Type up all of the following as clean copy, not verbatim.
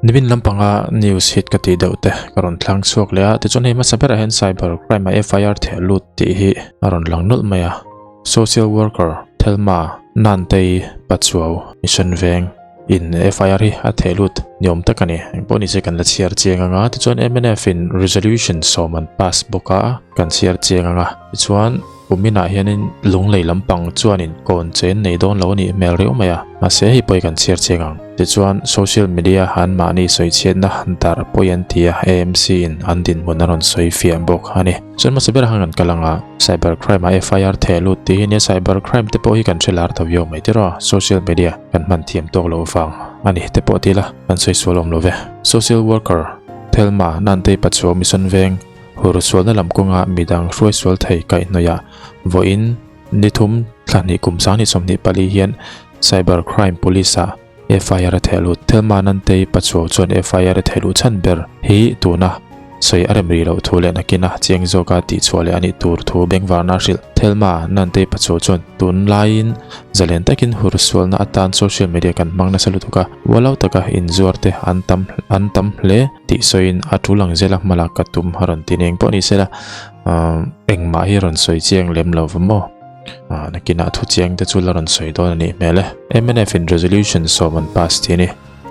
Nimin lampanga news hit ka tih deuh te ka rawn thlang chhuak leh a, tichuan hei hmasa berah hian cyber crime a FIR theh lut tih hi a rawn lang nawlh mai a. Social worker Thelma Nantei Pachuau Mission Veng in FIR hi a theh lut ni awm tak a ni. Engpawh nise kan la chhiar chiang anga, tichuan mnf in resolution sawm an pass bawk a, kan chhiar chiang anga, tichuan kuminah hianin lunglei lampang chuanin kawn chen nei dawn lo a nih hmel riau mai a, mahse hei pawh hi kan chhiar chiang ang. Tichuan social media an mahni sawichhiatna darh pawi an ti a, AMC in an dinhmun a rawn sawi fiah bawk a ni. Chuan hmasa berah khan kan kal ang a, cyber crime ah FIR theh lut tih hi nia cyber crime te pawh hi kan hre lar ta viau mai tiraw, social media kan hman thiam tawk loh vang a ni te pawh ti ila kan sawi sual awm lo ve. Social worker Thelma Nantei Pachuau Mission Veng hur sualna lam kawnga midang hruai sual thei kaihhnawih ah vawiin Ni thum thla hnih kum 2024 hian Cyber Crime Police ah FIR a theh lut. Thelma Nantei Pachuau chuan FIR a theh luh chhan ber hi tuna sawi a rem rih loh thu leh nakina chiang zawka tihchhuah leh a nih tur thu bengvarna a hrilh. Thelma Nantei Pachuau chuan tun laiin zalen takin hur sualna atan social media kan hmang nasa lutuk a, ualau taka inzuar te an tam an tam hle tih sawiin a tul ang zela hmalak ka tum a rawn ti nen pawh ni sela. Engmah hi rawn sawi chiang lem lo va maw? Nakinah thu chiang te chu la rawn sawi dawn a nih hmel e. Mnf in resolution sawm an pass tih a ni.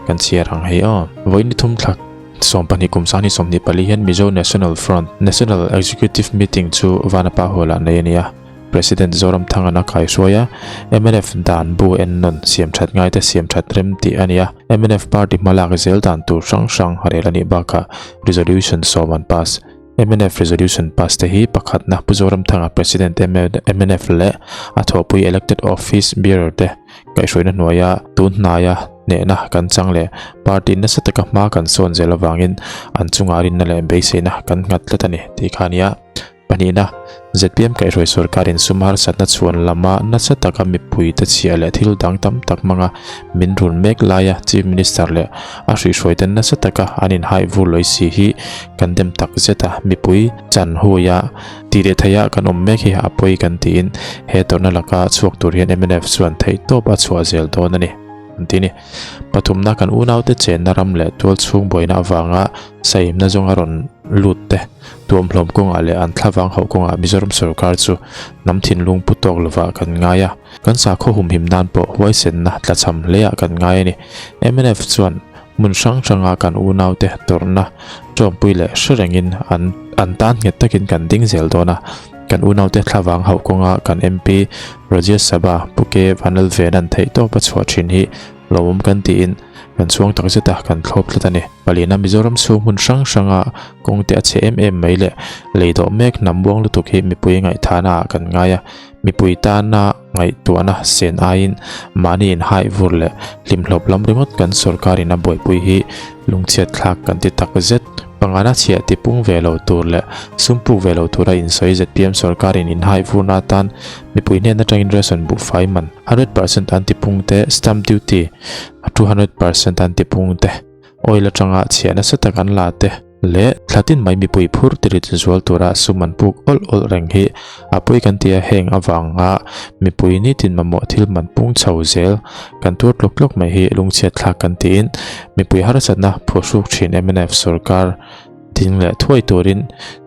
Kan chhiar ang hei aw. Vawiin ni thum thlak 12 kum 2024 hian Mizo National Front National Executive Meeting chu Vanapa Hall-ah nei a ni a. President Zoramthangana kaihruai a, mnf dan bu en nawn siam that ngaite siam that rem tih a ni a. Mnf party hmalak zel dan tur hrang hrang rel a nih bakah resolution sawm an pass. Mnf resolution pass te hi pakhatna Pu Zoramthanga President mnf leh a thawhpui elected office bearer te kaihhruaina hnuaia tun hnaia hnehna kan chang leh party nasa taka hma kan sawn zel avangin an chunga rinna leh beiseina kan nghat tlat a ni tih kha a ni a. Pahnihna, zpm kaihhruai sorkarin sum harsatna chhuan lama nasa taka mipuite chhia leh thil dang tam tak hmanga min run mek laia Chief Minister leh a hruihhruaiten nasa taka an inhaih vur lawih si hi kan dem tak zet a, mipui chan huia tih leh theiha kan awm mek hi a pawi kan tiin he tawrhna laka chhuak tur hian mnf chuan theihtawp a chhuah zel dawn a ni an ti a ni. Pathumna kan unaute chenna ram leh tual chhung buaina avanga saimna zawnga rawn lut te tuamhlawm kawngah leh an thlavang hauh kawngah Mizoram sorkar chu hnam thinlung pu tawk lovah kan ngai a, kan sakhaw humhim nan pawh huaisenna tlachham hleah kan ngai a ni. Mnf chuan hmun hrang hranga kan unaute tawrhna tawmpui leh hre rengin an an tan nghet takin kan ding zel dawn a, kan unaute thlavang hauh kawnga kan MP Rajya Sabha Pu K Vanlalvenan theihtawp a chhuah thin hi lawmawm kan tiin kan chhuang tak zet a, kan thlawp tlat a ni. Palina Mizoram chhung hmun hrang hranga kawng te a chhe em em mai leh lei dawh mek hnam buang lutuk hi mipui ngaihthahna ah kan ngai a, mipui tana ngaihtuahna sen aiin mahni inhaih vur leh hlimhlawp lam ringawt kan sorkarin a buaipui hi lungchhiat thlak kan ti tak zet. Pangana chhiah ti pung ve lo tur leh sum puk ve lo tura insawi zpm sorkarin inhaih vurna atan mipui hnen atangin ration buhfai man 100% an ti pung te, stamp duty 200% an ti pung te, oil atanga chhiah nasa tak an la te leh thlatin mai mipui phur tirit zual tura sum an puk awlh awlh reng hi a pawi kan ti a, heng avanga mipui nitin mamawh thil man pung chho zel kan tur tlawk tlawk mai hi lungchhiat thlak kan tiin mipui harsatna phuhruk thin mnf sorkar ding leh thuai turin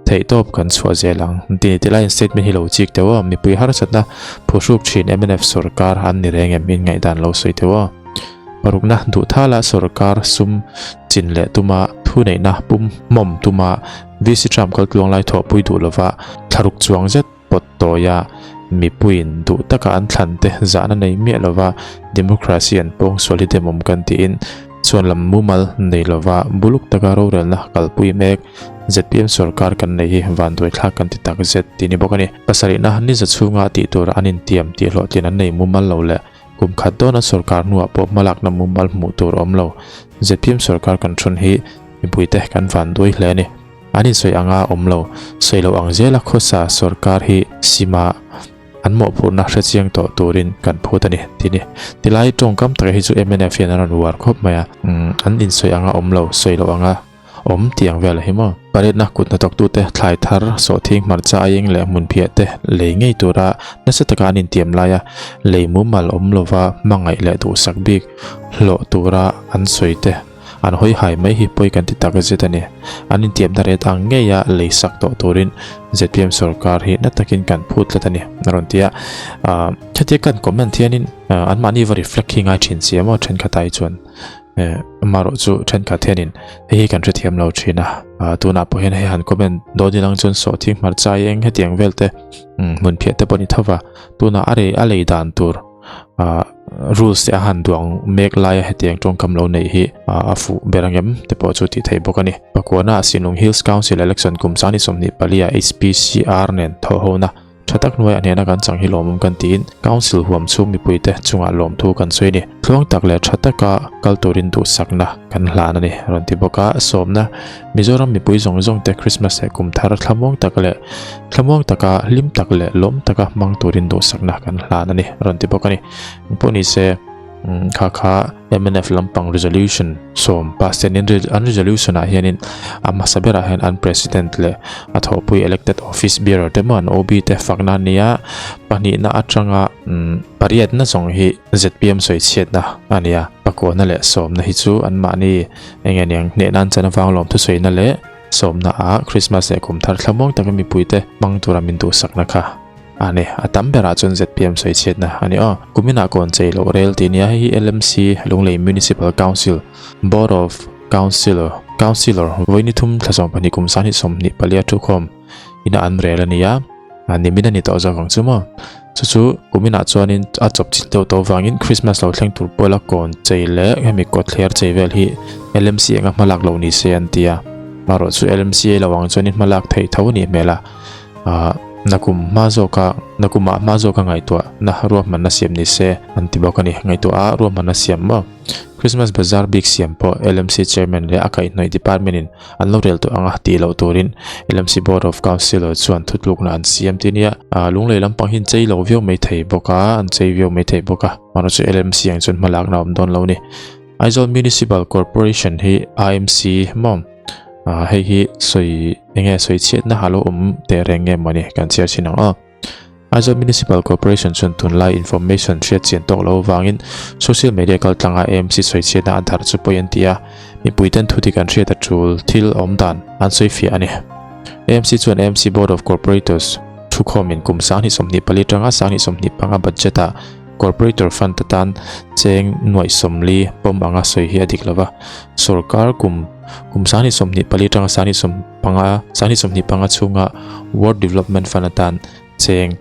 theihtawp kan chhuah zel ang ti ti laiin statement hi lo chik teuh a, mipui harsatna phuhruk thin mnf sorkar an ni reng em in ngaihdan lo sawi teuh a. Parukna duhthala sorkar sum chin leh tuma thuneihna pum hmawm tuma VC Trump kaltluang lai thawhpui duh lova thlaruk chuang zet pawt tawia mipuiin duh taka an thlan te zahna nei miah lova democracy an pawng sual hi demawm kan tiin chuan lam mumal nei lova buluk taka rorelna kalpui mek zpm sorkar kan nei hi vanduai thlak kan ti tak zet tih ni bawk a ni. Pasarihna ni za chhunga tih tur an intiam tih hlawhtlin an nei mumal lo leh Kum khat dawna sorkar hnuah pawh hmalakna mumal hmuh tur awm lo. Zpm sorkar kan thawn hi mipuite kan van duai hle a ni. An insawi anga awm lo, sawi lo ang zela khawsa sorkar hi sima an mawhphurhna hre chiang tawh turin kan phut a ni tih ni. Tilai tawngkam taka hi chu mnf hian an rawn uar khawp mai a, an insawi anga awm lo, sawi lo anga. Awm tih ang vel a hi maw? Paretna kut hnathawktute thlai thar, sawhthing, hmarcha, aieng leh hmunphiah te lei ngei tura nasa taka an intiam laia lei mumal awm lova hmangaih leh duhsak bik hlawh tura an sawi te An hawi hai mai hi pawi kan ti tak zet a ni. An intiamna ret ang ngeia lei sak tawh turin zpm sorkar hi na takin kan phut tlat a ni, a rawn ti a. Hetia kan comment hianin anmahni va reflect hi ngai thin si a maw thenkhatah hi chuan amaherawh chu thenkhat hianin hei hi kan hrethiam lo thin a. Tunah pawh hian hei han comment dawn ilang chuan sawhthing hmarcha eng hetiang vel te hmun phiah te pawh a ni tho va. Tunah a rei a lei dan tur rules te a han duang mek laia hetiang tawngkam lo neih hi a fuh ber angem te pawh chu tih theih bawk a ni. Pakuana Sinlung Hills Council Election kum sangni 24 ah HPCR nen thawhhona tha tak hnuaiah hnehna kan chang hi lawmawm kan tiin Council huam chhung mipuite chungah lawmthu kan sawi a ni. Tluang tak leh tha taka kal turin duhsakna kan hlan a ni a rawn ti bawk a. Sawmna Mizoram mipui zawng zawng te Christmas leh kum thar thlamuang tak leh thlamuang taka hlim tak leh lawm taka hmang turin duhsakna kan hlan a ni a rawn ti bawk a ni. Engpawh ni se kha kha mnf lampang resolution sawm pass ten an resolution ah hianin a hmasa berah hian an president leh a thawhpui elected office bearer te maw an OB te fakna a ni a pahnihna atanga pariatna zawng hi zpm sawi chhiatna a ni a pakuana leh sawmna hi chu anmahni Eng nge niang hneh nan chan avang lawm thusawina leh sawmna ah Christmas leh kum thar thlamuang taka mipuite hmang tura min duhsakna kha a ni. A tam berah chuan zpm sawi chhiatna a ni aw. Kuminah kawn chei loh rel tih nia hei hi LMC, Lunglei Municipal Council, Board of Councillor, Councillor, vawi ni thum thla 12 kum 2024 thukhawm ina an rel a ni a. Nimin a ni tawh zawk ang chu maw? Chu chu kuminah chuanin a chawp chilh deuh tawh vangin Christmas lo thleng tur pawh la kawn chei leh hemi kawtthler chei vel hi LMC anga hma lak lo ni se an ti a. Marawh chu LMC a lo ang chuanin hma lak theih tho a nih hmel a. Ahh nakum hma zawka nakumah hma zawka ngaihtuah na ruahmanna siam ni se an ti bawk a ni. Ngaihtuah a ruahmanna siam maw? Christmas Bazaar bik siam pawh LMC Chairman leh a kaihhnawih Department in an lo rel tawh ang a tih loh turin LMC Board of Councillor chuan thutlukna an siam ti nia. Lunglei lampang hi an chei lo viau mai thei bawk a, an chei viau mai thei bawk a. Mahni chu LMC ang chuan hmalakna a awm dawn lo a ni. Aizawl Municipal Corporation hi AMC maw? Hei hi sawi enge sawi chhiatna a lo awm teh reng nge mawni kan chhiar chhin ang aw. Aizawl Municipal Corporation chuan tunlai information hriat chian tawk loh avangin social media kaltlanga AMC sawichhiatna a darh chu pawi an ti a, mipuiten thu dik an hriat a tul thil awm dan an sawi fiah a ni. AMC chuan AMC Board of Corporators thukhawmin kum 2024 atanga 2025 budget-ah Corporator Fund atan cheng nuaih 40 pawm anga sawi hi a dik lova, sorkar kum kum 2024 atanga 2025 2025 chhunga Ward Development Fund atan cheng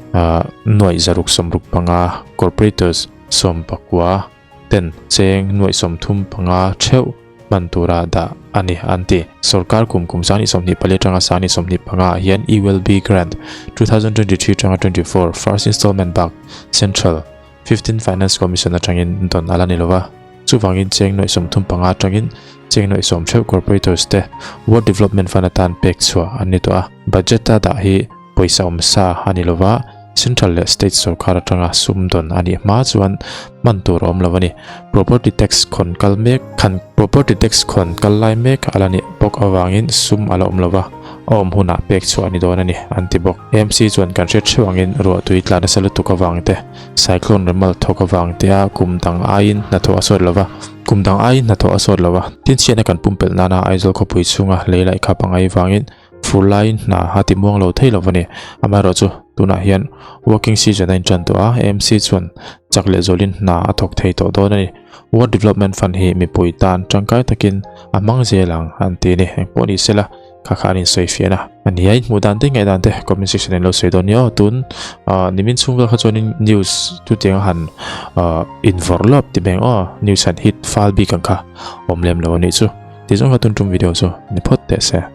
nuaih 665 Corporators 19 ten cheng nuaih 35 theuh hman tura dah a ni an ti. Sorkar kum kum 2024 atanga 2025 ah hian EWB Grant 2023 atanga 24 First Installment bak Central 15 Finance Commission atangin dawn a la ni lova. Chuvangin cheng nuaih 35 atangin cheng nuaih 10 theuh Corporators te Ward Development Fund atan pek chhuah an ni tawh a. Budget a dah hi Pawisa awm sa a ni lova, Central leh State sorkar atanga sum dawn a nih hma chuan hman tur a awm lo a ni. Property tax khawn kal mek khan Property tax khawn kal lai mek a la nih bawk avangin sum a la awm lova, a awm hunah pek chhuah a ni dawn a ni, an ti bawk. AMC chuan kan hriat theuh angin ruahtui tla nasa lutuk avang te, cyclone remal thawk avang te a kum dang aiin hnathawh a sawt lova, kum dang aiin hnathawh a sawt lova, tin chhiatna kan pumpelh nana Aizawl khawpui chhunga lei laih khap a ngai vangin Fur laiin hna a ti muang lo thei lo a ni. Amaherawhchu, tunah hian working season a intan tawh a, AMC chuan chak leh zawlin hna a thawk thei tawh dawn a ni. Ward Development Fund hi mipui tan tangkai takin a hmang zel ang an ti a ni. Engpawh ni sela, kha kha an insawi fiah a. A ni a, inhmuh dan te ngaih dan te comment section in lo sawi dawn nia aw. Tun nimin chhung vel kha chuanin news chutiang a han invawrh lawp ti mai ang aw. News han hit fal bik ang kha awm lem lo a nih chu. Tizawng kha tun tum video chu ni phawt teh se.